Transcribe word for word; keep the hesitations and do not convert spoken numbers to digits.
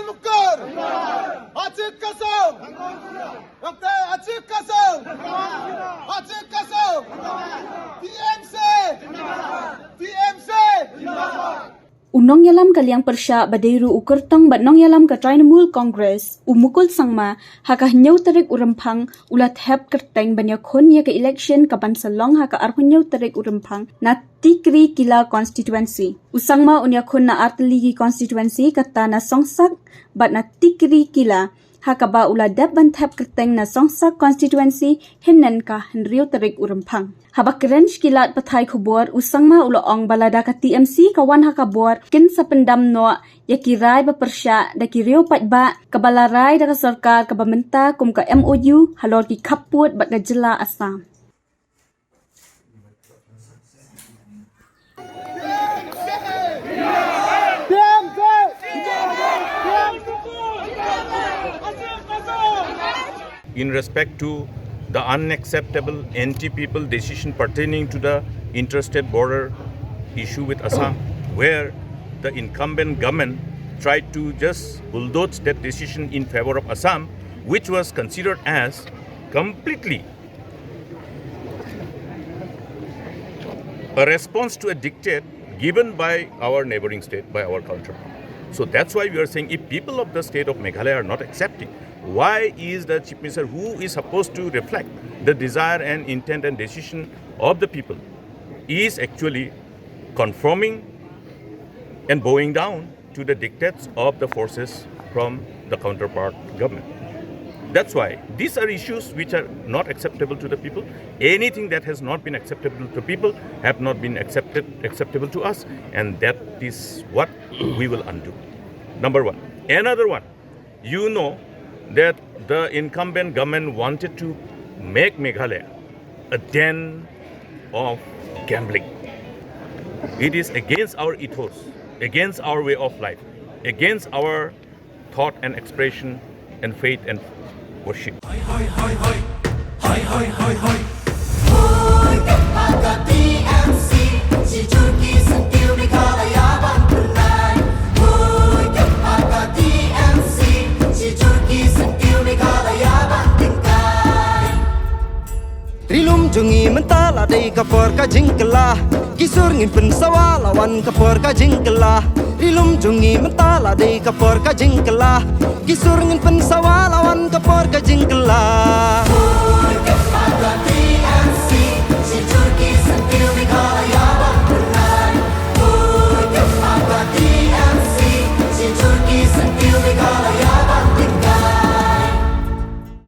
Mukur! Achik kasong! Doktor Achik kasong! Achik kasong! T M C! T M C! U nongïalam ka liang pyrshah ba dei ruh u kyrtong bad nongïalam ka Trinamool Congress, u Mukul Sangma, ha ka hynñiew tarik u Rymphang, u la thep kyrteng ban ïakhun ïa ka election ka ban sa long ha ka arphew hynñiew tarik u Rymphang na Tikri Kila constituency. U Sangma un ïakhun na artylli ki constituency, kata na Songsak bad na Tikri Kila, ha kaba u la dep ban thep kyrteng na Songsak constituency hynnin ka hynriew tarik u Rymphang. Haba kren sha ki lad pathai khubor, u Sangma u la ong ba lada ka T M C ka wan ha ka bor, kin sa pyndam noh ïa ki rai ba pyrshah da ki riew paidbah, kaba la rai da ka sorkar kaba mynta kum ka M O U halor ki khappud bad ka jylla Assam. In respect to the unacceptable anti-people decision pertaining to the interstate border issue with Assam, where the incumbent government tried to just bulldoze that decision in favor of Assam, which was considered as completely a response to a dictate given by our neighboring state, by our counterpart. So that's why we are saying if people of the state of Meghalaya are not accepting, why is the Chief Minister, who is supposed to reflect the desire and intent and decision of the people, is actually conforming and bowing down to the dictates of the forces from the counterpart government? That's why these are issues which are not acceptable to the people. Anything that has not been acceptable to people have not been accepted acceptable to us, and that is what we will undo. Number one. Another one, you know that the incumbent government wanted to make Meghalaya a den of gambling. It is against our ethos, against our way of life, against our thought and expression and faith and worship. Ri lum jong ngi mynta la dei ka por ka jingkylla. Ki sur ngin pynsawa la wan ka por ka jingkylla. Ri lum jong ngi mynta la dei ka por ka jingkylla. Ki sur ngin pynsawa la wan ka por ka jingkylla.